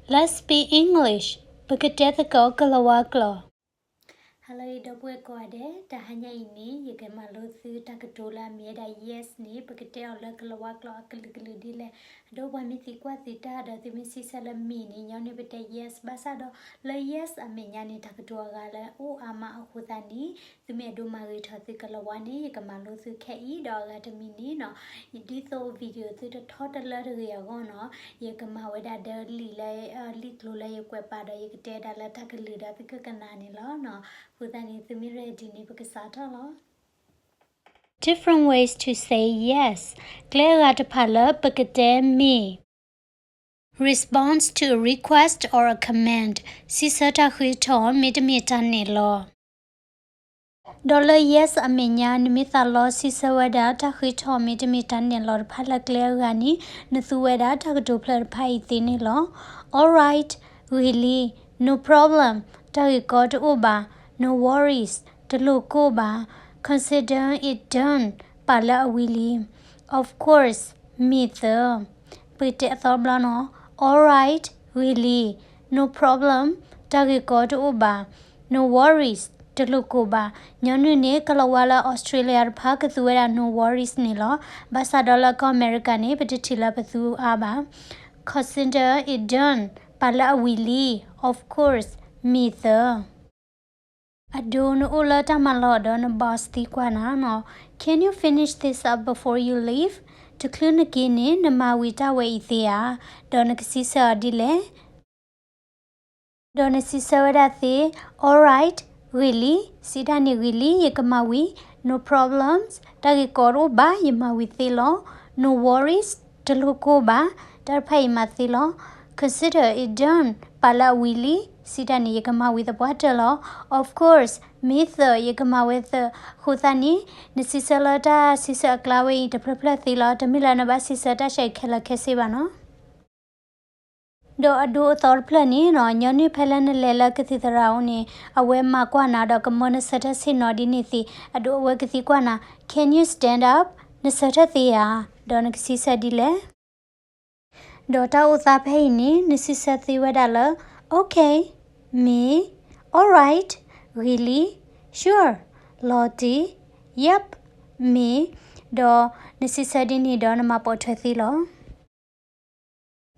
Let's speak English. ပကတဲသကိးကလၤဝါကျိာ်. Hello ဒီပုၢ်ဝဲၢ်ကိးဂၤဒဲး, တဟါညါအံၤန့ၣ် ယကမၤလိသုတၢ်ကတိၤလၢအမ့ၢ်ဝဲဒၣ် yes န့ၣ် ပကတဲအီၤလၢကလၤဝါကျိာ်အကလုာ်ကလုာ်ဒ်လဲၣ်. အဒိပှၤမ့ၢ်သံကွၢ်သံတၢ်ဒီး သုမ့ၢ်စံးဆၢလၢမ့ၢ်န့ၣ် ညီနုၢ်ပတဲ yes ဘၣ်ဆၣ်ဒီး လၢ yes အမဲာ်ညါန့ၣ် တၢ်ကတိၤအဂၤလၢအိၣ်အါမးအဃိသတးန့ၣ် သုမ့ၢ်အဲၣ်ဒိးမၤဂ့ၤထီၣ်သုကလၤဝါန့ၣ် ယကမၤလိသုခဲအံၤဒီးအဂၤတမံၤန့ၣ်နီၤ, ဒ်သိး video သုတထီတလၢတဂ့ၤအဂီၢ်နီၤ, ယကမၤဝဲဒၣ်ဒီးလံာ်လၢ လံာ်ကျိၤလၢယကွဲးပာ်ဒီး ယကတဲဒၣ်လၢတၢ်ကလုၢ်ဒီးသုကကနၣ်န့ၣ်လီၤနီၤ. အဃိသတးန့ၣ် သုမ့ၢ် ready န့ၣ် ပကစးထီၣ်လီၤ. Different ways to say yes. ကျဲအဂၤတဖၣ်လၢပကတဲမ့ၢ် response to a request or a command. စံးဆၢတၢ်ဃ့ထီၣ် မ့တမ့ၢ်တၢ်နဲၣ်လီၤ. ဒီးလၢ yes အမဲာ်ညါ နမ့ၢ်သးလီစံးဆၢဝဲဒၣ် တၢ်ဃ့ထီၣ်မ့တမ့ၢ်တၢ်နဲၣ်လီၤတဖၣ်လၢကျဲအဂၤန့ၣ် နသူဝဲဒၣ်တၢ်ကတိၤဖျၢၣ်တဖၣ်အံၤသ့န့ၣ်လီၤ. All right, ဂ့ၤလံ. No problem, တၢ်ဂ့ၢ်ကီတအိၣ်ဘၣ်. No worries, တလိၣ်ကိၢ်ဘၣ်. Consider it done, ပာ်လၢအဝံၤလံ. Of course, မ့ၢ်သၢ. ပကတဲအသီတဘျီနီၤ. All right, ဂ့ၤလံ. No problem, တၢ်ဂ့ၢ်ကီတအိၣ်ဘၣ်. No worries, တလိၣ်ကိၢ်ဘၣ်. ညီနုၢ်န့ၣ် ကလၤဝါလၢ Australia တဖၣ်ကသူဝဲဒၣ် no worries န့ၣ်လီၤ. ဘၣ်ဆၣ်ဒီးလၢကီၢ်အမဲရကၤန့ၣ် ပတထံၣ်လၢပသူအါဘၣ်. Consider it done, ပာ်လၢအဝံၤလံ. Of course, မ့ၢ်သၢ. အဒိ နအိၣ်လၢတၢ်မၤလီၢ်ဒီးန boss သံကွၢ်နၤနီၤ, Can you finish this up before you leave? တချုးနက့ၤန့ၣ် နမၤဝံၤတၢ်ဝဲအံၤသ့ဧါ. ဒီးနကစံးဆၢအီၤဒ်လဲၣ်. ဒီးနစံးဆၢဝဲဒၣ်သ့, All right, ဂ့ၤလံ, စံးဒၣ်န့ၣ်ဂ့ၤလံ, ယကမၤဝံၤ, No problems, တၢ်ဂ့ၢ်ကီတအိၣ်ဘၣ်, ယမၤဝံၤသ့လီၤ. No worries, တလိၣ်ကိၢ်ဘၣ်, တၢ်တဖၣ်အံၤမၤသ့လီၤ. Consider it done, ပာ်လၢအဝံၤလံ, စံးဒၣ်န့ၣ် ယကမၤဝံၤသပှၢ်တၢၢ်လီၤ. Of course, မ့ၢ်သၢ, ယကမၤဝဲသၢ. အဃိသတးန့ၣ် နစံးဆၢလၢတၢ်စံးဆၢအကျါဝဲအံၤတဖျၢၣ်ဖျၢၣ်သ့လီၤ. တမ့ၢ်လၢနဘၣ်စံးဆၢတၢ်ဆဲးခဲလၢာ်ခဲဆ့ဘၣ်နီၤ. ဒီးအဒိအသီတဖျၢၣ်န့ၣ်နီၤ, ညီနုၢ်ဖဲလၢနလဲၤလၢကသံၣ်သရၣ်အအိၣ်န့ၣ် အဝဲမၤကွၢ်နၤဒီးကမၢနဆၢထၢၣ်ဆ့ၣ်နီၤဒ်န့ၣ်သ့, အဒိအဝဲကသံကွၢ်နၤ, Can you stand up? နဆၢထၢၣ်သ့ဧါ. ဒီးနကစံးဆၢဒ်လဲၣ်. ဒီးတၢ်အိၣ်သးဖဲအံၤန့ၣ် နစံးဆၢသ့ဝဲဒၣ်လၢ Okay, မ့ၢ်, All right, ဂ့ၤလံ, Sure, လီၤတံၢ်, Yep, မ့ၢ်, ဒီးနစံးဆၢဒ်န့ၣ်ဒီးနမၤပိာ်ထွဲသ့လီၤ.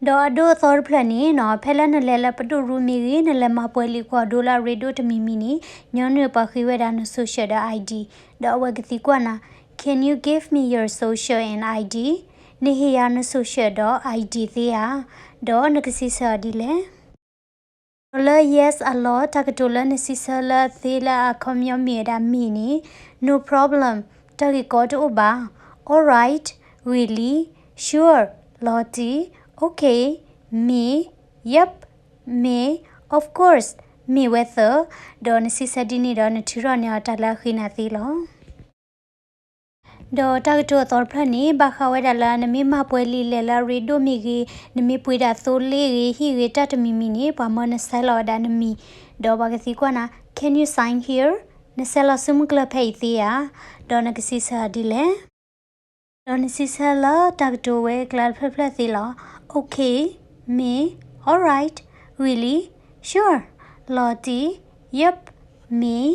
ဒီးအဒိအသီတဖျၢၣ်န့ၣ်နီၤ, ဖဲလၢနလဲၤလၢပဒိၣ်ရူမ့ၢ်ဂ့ၤ, နလဲၤမၤပှဲၤလံာ်ကွၢ်ဒိလၢအရ့ဒိၣ်တမံၤမံၤန့ၣ်, ညီနုၢ်ပှၤဃ့ဝဲဒၣ်န social ဒီး ID, ဒီးအဝဲကသံကွၢ်နၤ, Can you give me your social and ID? နဟ့ၣ်ယၤန social ဒီး ID သ့ဧါ. ဒီးနကစံးဆၢအီၤဒ်လဲၣ်. ဒီးလၢ yes အလီၢ် တၢ်ကတိၤလၢနစံးဆၢလၢသ့လၢအခီပညီမ့ၢ်ဝဲဒၣ် မ့ၢ်န့ၣ်, No problem, တၢ်ဂ့ၢ်ကီတအိၣ်ဘၣ်. All right, ဂ့ၤလံ. Sure, လီၤတံၢ်. Okay, မ့ၢ်. Yep, မ့ၢ်. Of course, မ့ၢ်ဝဲသၢ. ဒီးနစံးဆၢဒ်န့ၣ်ဒီး နထုးထီၣ်န့ၢ်အီၤတၢ်လၢအဃ့နၤသ့လီၤ. ဒီးတၢ်ကတိၤအသီတဖျၢၣ်န့ၣ် ဘၣ်ဃးဝဲဒၣ်လၢနမ့ၢ်မၤပှဲၤလံာ်လဲၣ်လၢအရ့ဒိၣ်မ့ၢ်ဂ့ၤ, နမ့ၢ်ပှ့ၤဒၣ်သိလ့ၣ်ဂ့ၤ, ဟံၣ်ဂ့ၤ တၢ်တမံၤမံၤန့ၣ် ပှၤမၢနဆဲးလီၤဝဲဒၣ်နမံၤ, ဒီးပှၤကသံကွၢ်နၤ, Can you sign here? နဆဲးလီၤဆူမုၢ်ကျၢၢ်ဖဲအံၤသ့ဧါ. ဒီးနကစံးဆၢအီၤဒ်လဲၣ်. ဒီးနစံးဆၢလၢတၢ်ကတိၤဝဲအကျါတဖျၢၣ်ဖျၢၣ်သ့လီၤ. Okay, မ့ၢ်. All right, ဂ့ၤလံ. Sure, လီၤတံၢ်. Yep, မ့ၢ်.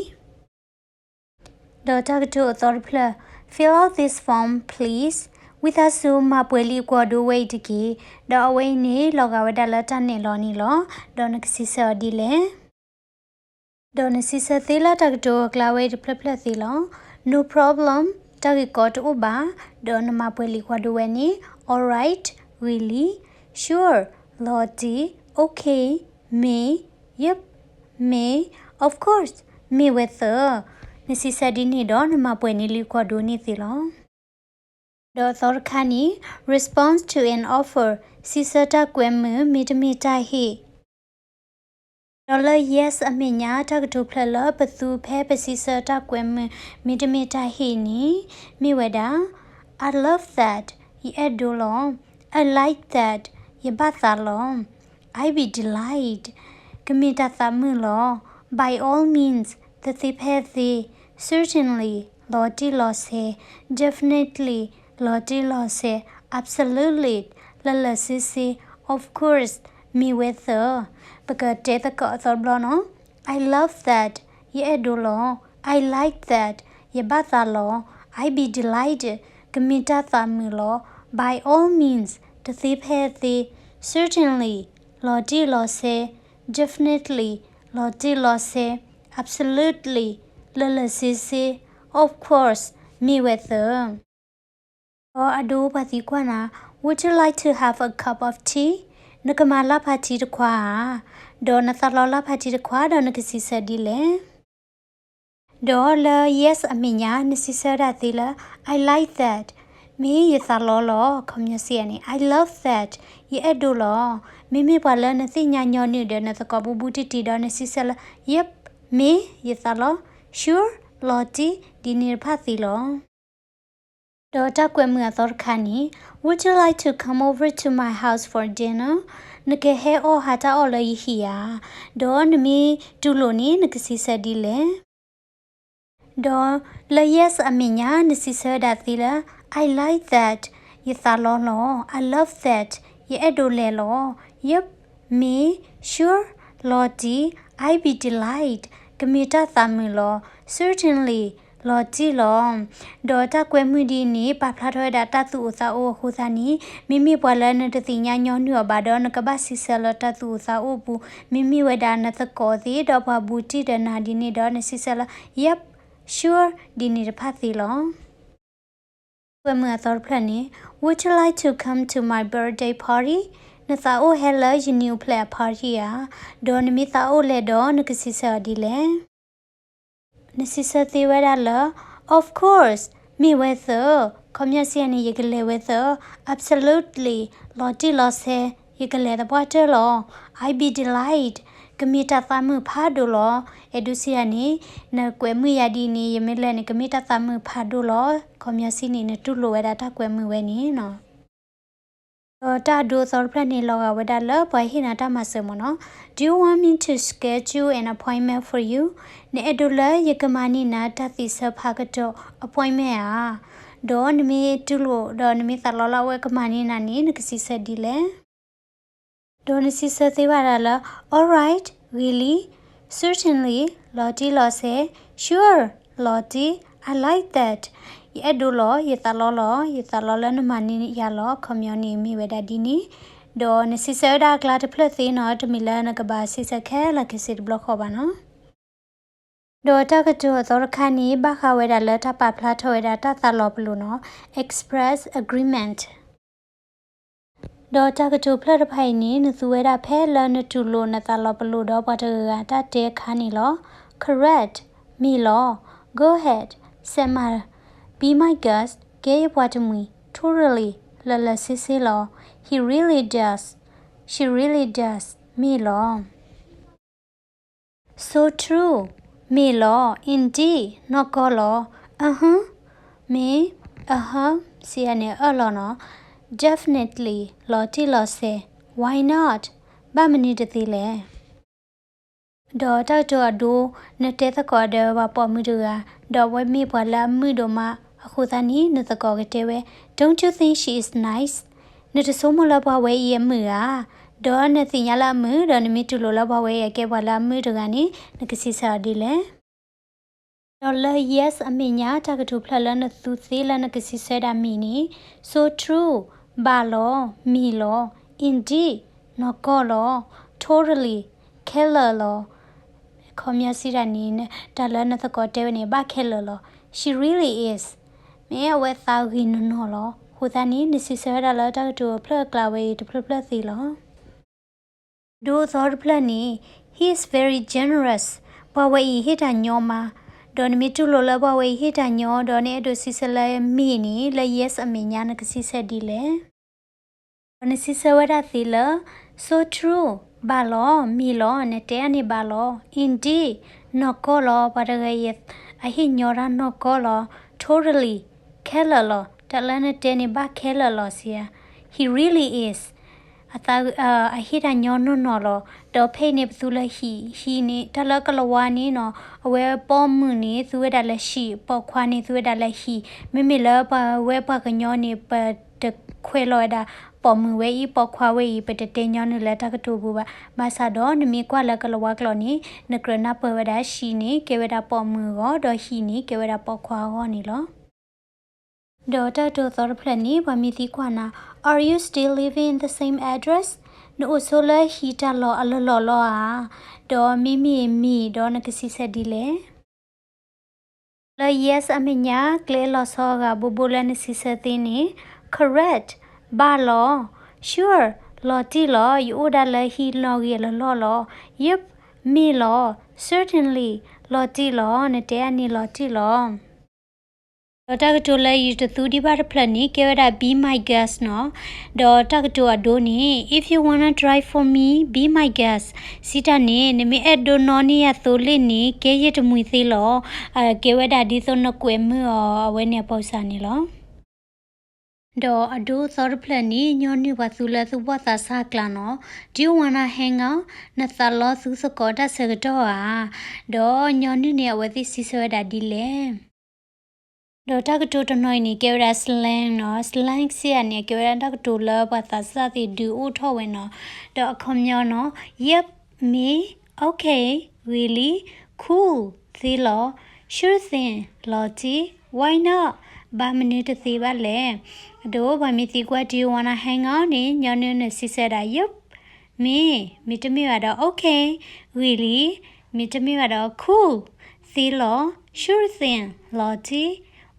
ဒီးတၢ်ကတိၤအသီတဖျၢၣ်, Fill out this form, please. ဝံသးစူၤမၤပှဲၤလံာ်ကွၢ်ဒိဝဲအံၤတက့ၢ်. ဒီးအဝဲအံၤန့ၣ် လီၤဂာ်ဝဲဒၣ်လၢတၢ်နဲၣ်လီၤန့ၣ်လီၤ. ဒီးနကစံးဆၢအီၤဒ်လဲၣ်. ဒီးနစံးဆၢသ့လၢတၢ်ကတိၤအကျါဝဲအံၤတဖျၢၣ်ဖျၢၣ်သ့လီၤ. No problem, တၢ်ဂ့ၢ်ကီတအိၣ်ဘၣ်. ဒီးနမၤပှဲၤလံာ်ကွၢ်ဒိဝဲန့ၣ်, All right, ဂ့ၤလံ. Sure, လီၤတံၢ်. Okay, မ့ၢ်. Yep, မ့ၢ်. Of course, မ့ၢ်ဝဲသၢ. နစံးဆၢဒ်န့ၣ်ဒီး နမၤပှဲၤန့ၢ်လံာ်ကွၢ်ဒိန့ၣ်သ့လီၤ. ဒီးအသီတခါန့ၣ်, Response to an offer, စံးဆၢတၢ်ကွဲမုာ်မ့တမ့ၢ်တၢ်ဟ့ၣ်. ဒီးလၢ yes အမဲာ်ညါ တၢ်ကတိၤဖျၢၣ်လၢပသူဖဲပစံးဆၢတၢ်ကွဲမုာ်မ့တမ့ၢ်တၢ်ဟ့ၣ်န့ၣ် မ့ၢ်ဝဲဒၣ်, I love that, ယအဲၣ်ဒိးလီၤ. I like that, ယဘၣ်သးလီၤ. I be delight, ကမ့ၢ်တၢ်သးမုာ်လီၤ. By all means, တသ့ဖဲသ့. Certainly, လီၤတံၢ်လီၤဆဲး. Definitely, လီၤတံၢ်လီၤဆဲး. Absolutely, လၢာ်လၢာ်ဆ့ဆ့. Of course, မ့ၢ်ဝဲသၢ. ပကတဲသကိးအသီတဘျီနီၤ. I love that. ယအဲၣ်ဒိးလီၤ. I like that. ယဘၣ်သးလီၤ. I be delighted. ကမ့ၢ်တၢ်သးမုာ်လီၤ. By all means. တသ့ဖဲအသ့. Certainly. လီၤတံၢ်လီၤဆဲး. Definitely. လီၤတံၢ်လီၤဆဲး. Absolutely. လၢာ်လၢာ်ဆ့ဆ့. Of course. မ့ၢ်ဝဲသၢ. ဒီးအဒိပှၤသံကွၢ်နၤ, Would you like to have a cup of tea? နကမၤလၢ်ဖးထံတခွါဧါ. ဒီးနသးလီလၢ်ဖးထံတခွါဒီးနကစံးဆၢဒ်လဲၣ်. ဒီးလၢ yes အမဲာ်ညါ နစံးဆၢဒၣ်သ့လၢ I like that. မ့ၢ်ယသးလီလီၤ. ခီပညီစံးယၤန့ၣ် I love that. ယအဲၣ်ဒိးလီၤ. မ့မ့ၢ်ပှၤလၢနသ့ၣ်ညါညီနုၢ်ဒီးနသကိးဘူးဘူးတံၢ်တံၢ်ဒီးနစံးဆၢလၢ yep, မ့ၢ်ယသးလီ, sure, လီၤတံၢ်, ဒ်န့ၣ်တဖၣ်သ့လီၤ. ဒီးတၢ်ကွဲမုာ်အသီတခါန့ၣ် Would you like to come over to my house for dinner? နကဟဲအီၣ်ဟးတၢ်အီၣ်လၢယဟံၣ်ဧါ. ဒီးနမ့ၢ်တူၢ်လိာ်န့ၣ် နကစံးဆၢဒ်လဲၣ်. ဒီးလၢ yes အမဲာ်ညါ နစံးဆၢဒၣ်သ့လၢ I like that. ယသးလီလီၤ. I love that. ယအဲၣ်ဒိးလဲၣ်လီၤ. Yep, မ့ၢ်, sure, လီၤတံၢ်, I be delighted. ကမ့ၢ်တၢ်သးမုာ်လီၤ. Certainly, လီၤတံၢ်လီၤ. ဒီးတၢ်ကွဲမုာ်ဒ်န့ၣ် ပာ်ဖျါထီၣ်ဝဲဒၣ်တၢ်သူၣ်အိၣ်သးအိၣ်အဃိသတးန့ၣ် မ့မ့ၢ်ပှၤလၢနတသ့ၣ်ညါညီနုၢ်အီၤဘၣ်ဒီး နကဘၣ်စံးဆၢလၢတၢ်သူၣ်အိၣ်သးအိၣ်အပူၤ မ့မ့ၢ်ဝဲဒၣ်နသကိးသ့ၣ်ဒီးပှၤဘူးတံၢ်ဒီးနၤဒ်န့ၣ်ဒီး နစံးဆၢလၢ yep, sure ဒ်န့ၣ်တဖၣ်သ့လီၤ. ကွဲမုာ်အသီတဖျၢၣ်န့ၣ် Would you like to come to my birthday party? နသးအိၣ်ဟဲလၢယနံၣ်အိၣ်ဖျဲၣ်အ party ဧါ. ဒီးနမ့ၢ်သးအိၣ်လဲၣ်ဒီး နကစံးဆၢအီၤဒ်လဲၣ်. နစံးဆၢသ့ဝဲဒၣ်လၢ Of course, မ့ၢ်ဝဲသၢ, ခီပညီစံးယၤန့ၣ် ယကလဲၤဝဲသၢ, Absolutely, လီၤတံၢ်လီၤဆဲး, ယကလဲၤသပှၢ်တၢၢ်လီၤ. I be delighted, ကမ့ၢ်တၢ်သးမုာ်ဖးဒိၣ်လီၤ. အဲၣ်ဒိးစံးယၤန့ၣ် နကွဲမုာ်ယၤဒ်န့ၣ် ယမ့ၢ်လဲၤန့ၣ် ကမ့ၢ်တၢ်သးမုာ်ဖးဒိၣ်လီၤ. ခီပညီစံးန့ၣ် နတူၢ်လိာ်ဝဲဒၣ်တၢ်ကွဲမုာ်ဝဲန့ၣ်နီၤ. ဒီးတၢ်အဒိအသီတဖျၢၣ်န့ၣ် လီၤဂာ်ဝဲဒၣ်လၢပှၤဟ့ၣ်နၤတၢ်မၤစၢၤမ့ၢ်နီၤ. Do you want me to schedule an appointment for you? နအဲၣ်ဒိးလၢယကမၤန့ၢ်နၤတၢ်သ့ၣ်ဆၢဖးကတီၢ် appointment ဧါ. ဒီးနမ့ၢ်တူၢ်လိာ် ဒီးနမ့ၢ်သးလီလၢအဝဲကမၤန့ၢ်နၤန့ၣ် နကစံးဆၢဒ်လဲၣ်. ဒီးနစံးဆၢသ့ဝဲဒၣ်လၢ All right, ဂ့ၤလံ, certainly, လီၤတံၢ်လီၤဆဲး, sure, လီၤတံၢ်, I like that, ယအဲၣ်ဒိးလီၤ, ယသးလီလီၤ, ယသးလီလၢနမၤန့ၢ်ယၤလီၤ. ခီပညီန့ၣ်မ့ၢ်ဝဲဒၣ်ဒ်န့ၣ်. ဒီးနစံးဆၢဝဲဒၣ်အကျါတဖျၢၣ်သ့နီၤ, တမ့ၢ်လၢနကဘၣ်စံးဆၢခဲလၢာ်ခဲဆ့တဘျီဃီဘၣ်နီၤ. ဒီးတၢ်ကတိၤအသီတခါန့ၣ် ဘၣ်ဃးဝဲဒၣ်လၢတၢ်ပာ်ဖျါထီၣ်ဝဲဒၣ်တၢ်သးလီၤပလိာ်နီၤ, express agreement. ဒီးတၢ်ကတိၤဖျၢၣ်တဖၣ်အံၤန့ၣ် နသူဝဲဒၣ်ဖဲလၢနတူၢ်လိာ်နသးလီၤပလိာ်ဒီးပှၤတဂၤဂၤတၢ်တဲအခါန့ၣ်လီၤ. Correct, မ့ၢ်လီၤ. Go ahead, စဲးမၤ. Be my guest, ကဲယပှၤတမှံၤ. Totally, လၢာ်လၢာ်ဆ့ဆ့လီၤ. He really does, she really does, မ့ၢ်လီၤ. So true, မ့ၢ်လီၤ. Indeed, နီၢ်ကီၢ်လီၤ. Uh-huh, မ့ၢ်, uh-huh, စံးယၤန့ၣ်အၢၣ်လီၤနီၤ. Definitely, လီၤတံၢ်လီၤဆဲး. Why not? ဘၣ်မနုၤတသ့လဲၣ်. ဒီးတၢ်ကတိၤအဒိ, နတဲသကိးဒီးပှၤပိာ်မုၣ်တဂၤ, ဒီးအဝဲမ့ၢ်ပှၤလၢအမုာ်ဒိၣ်မးအဃိသတးန့ၣ် နသကိးကတဲဝဲ, Don't you think she is nice? နတဆိကမိၣ်လၢပှၤဝဲအံၤအမုာ်ဧါ. ဒီးနသ့ၣ်ညါလၢအမုာ် ဒီးနမ့ၢ်တူၢ်လိာ်လၢပှၤဝဲအံၤအကဲပှၤလၢအမုာ်တဂၤန့ၣ် နကစံးဆၢအီၤဒ်လဲၣ်. ဒီးလၢ yes အမဲာ်ညါ တၢ်ကတိၤဖျၢၣ်လၢနသူသ့လၢနကစံးဆၢဒၣ်မ့ၢ်န့ၣ်, So true, ဘၣ်လီၤ, မ့ၢ်လီၤ. Indeed, နီၢ်ကီၢ်လီၤ. Totally, ခဲလၢာ်လီၤ. ခီပညီစံးဒၣ်န့ၣ် တၢ်လၢနသကိးတဲဝဲန့ၣ် ဘၣ်ခဲလၢာ်လီၤ. She really is, မ့ၢ်အဝဲသးဂ့ၤနီၢ်နီၢ်လီၤ. အဃိသတးန့ၣ် နစံးဆၢဝဲဒၣ်လၢတၢ်ကတိၤဖျၢၣ်အကျါဝဲအံၤတဖျၢၣ်ဖျၢၣ်သ့လီၤ. ဒိအသီတဖျၢၣ်န့ၣ်, He is very generous, ပှၤဝဲအံၤဟ့ၣ်တၢ်ညီမး. ဒီးနမ့ၢ်တူၢ်လိာ်လၢပှၤဝဲအံၤဟ့ၣ်တၢ်ညီ ဒီးနအဲၣ်ဒိးစံးဆၢလၢမ့ၢ်န့ၣ် လၢ yes အမဲာ်ညါ နကစံးဆၢဒ်လဲၣ်. ဒီးနစံးဆၢဝဲဒၣ်သ့လၢ So true, ဘၣ်လီၤ, မ့ၢ်လီၤ, နတဲအန့ၣ်ဘၣ်လီၤ. Indeed, နီၢ်ကီၢ်လီၤ, ပှၤတဂၤအံၤ အဟ့ၣ်ညီတၢ်နီၢ်ကီၢ်လီၤ. Totally, ခဲလၢာ်လီၤ, တၢ်လၢနတဲန့ၣ်ဘၣ်ခဲလၢာ်လီၤစံးဧါ. He really is, အသး, အဟ့ၣ်တၢ်ညီနီၢ်နီၢ်လီၤ. ဒီးဖဲအံၤန့ၣ် ပသူလၢ he, he န့ၣ် တၢ်လၢကလၤဝါန့ၣ်နီၤ, အဝဲပိာ်မုၣ်န့ၣ် သူဝဲဒၣ်လၢ she, ပိာ်ခွါန့ၣ် သူဝဲဒ�်လၢ he, မ့မ့ၢ်လၢပှၤဝဲပှၤကညီန့ၣ် ပတခွဲးလီၤဝဲဒၣ် ပိာ်မုၣ်ဝဲအံၤ ပိာ်ခွါဝဲအံၤ ပတတဲညီနုၢ်လၢတၢ်ကတိၤပူၤဘၣ်. ဘၣ်ဆၣ်ဒီးနမ့ၢ်ကွၢ်လၢကလၤဝါကျိာ်န့ၣ် နကြၢးနၢ်ပၢၢ်ဝဲဒၣ် she န့ၣ် ကဲဝဲဒၣ်ပိာ်မုၣ်အဂီၢ်, ဒီး he န့ၣ် ကဲဝဲဒၣ်ပိာ်ခွါအဂီၢ်န့ၣ်လီၤ. ဒီးတၢ်ကတိၤသီတဖျၢၣ်န့ၣ် ပှၤမ့ၢ်သံကွၢ်နၤ, Are you still living in the same address? နအိၣ်ဆိလၢဟံၣ်တၢ်လီၢ်အလီၢ်လီၢ်လီၤဧါ. ဒီးမ့မ့ၢ်မ့ၢ်ဒီးနကစံးဆၢဒ်လဲၣ်. လၢ yes အမဲာ်ညါ ကျဲလီၤဆီအဂၤဘိဘိလၢနစံးဆၢသ့န့ၣ်, correct, ဘၣ်လီၤ. Sure, လီၤတံၢ်လီၤ. ယအိၣ်ဒၣ်လၢဟံၣ်နီၣ်ဂံၢ်အလီၢ်လီၢ်လီၤ. Yep, မ့ၢ်လီၤ. Certainly, လီၤတံၢ်လီၤ. နတဲအန့ၣ်လီၤတံၢ်လီၤ. ဒီးတၢ်ကတိၤလၢယတသူဒံးဘၣ်တဖျၢၣ်န့ၣ် ကဲဝဲဒၣ် be my guest နီၤ. ဒီးတၢ်ကတိၤအဒိန့ၣ် if you wanna drive for me, be my guest. စံးတၢ်န့ၣ် နမ့ၢ်အဲၣ်ဒိးနီၣ်န့ၢ်ယၤသိလ့ၣ်န့ၣ် ကဲယတမှံၤသ့လီၤ. ကဲဝဲဒၣ်ဒ်သိးနကွဲးမုာ်အီၤ အဝဲန့ၣ်အပီစၢ်န့ၣ်လီၤ. ဒီးအဒိသီတဖျၢၣ်န့ၣ် ညီနုၢ်ပှၤသူလၢသူၣ်ဘီၣ်သးစၢ်အကျါနီၤ. Do you wanna hang out? နသးလီသူသကိးတၢ်ဆၢကတီၢ်ဧါ. ဒီးညီနုၢ်န့ၣ် အဝဲသ့ၣ်စံးဆၢဝဲဒၣ်ဒ်လဲၣ်. ဒီးတၢ်ကတိၤတနီၤအံၤန့ၣ် ကဲဝဲဒၣ် slang နီၤ. Slang စံးတၢ်န့ၣ် ကဲဝဲဒၣ်တၢ်ကတိၤလၢပှၤသးစၢ်သ့ၣ်ဒုးအိၣ်ထီၣ်ဝဲနီၤ. ဒီးအခီပညီနီၤ, yep, မ့ၢ်, okay, really, cool, သ့လီၤ, sure thing, လီၤတံၢ်, why not, ဘၣ်မနုၤတသ့ဘၣ်လဲၣ်. အဒိ ပှၤမ့ၢ်သံကွၢ် do you wanna hang out န့ၣ် ညီနုၢ်နစံးဆၢဒၣ် yep, မ့ၢ်, မ့တမ့ၢ်ဘၣ်ဒီး okay, really, မ့တမ့ၢ်ဘၣ်ဒီး cool, သ့လီၤ, sure thing, လီၤတံၢ်,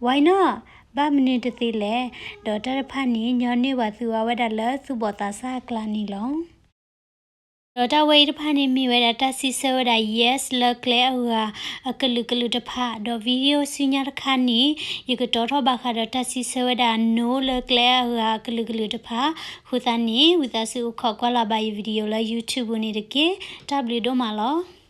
why not, ဘၣ်မနုၤတသ့လဲၣ်. ဒီးတၢ်တဖၣ်န့ၣ် ညီနုၢ်ပှၤသူအါဝဲဒၣ်လၢသူၣ်ဘီၣ်သးစၢ်အကျါန့ၣ်လီၤ. ဒီးတၢ်ဝဲအံၤတဖၣ်န့ၣ် မ့ၢ်ဝဲဒၣ်တၢ်စံးဆၢဝဲဒၣ် yes လၢကျဲအဂၤအကလုာ်ကလုာ်တဖၣ်, ဒီး video ဆူညါတခါန့ၣ် ယကတီထီၣ်ဘၣ်ဃးဒီးတၢ်စံးဆၢဝဲဒၣ် no လၢကျဲအဂၤအကလုာ်ကလုာ်တဖၣ်. အဃိသတးန့ၣ် ဝံသးစူၤအိၣ်ခိးကွၢ်လၢ်ဘၣ်ယ video လၢ YouTube ပူၤန့ၣ်တက့ၢ်. တၢ်ဘျုးဒိၣ်မးလီၤ.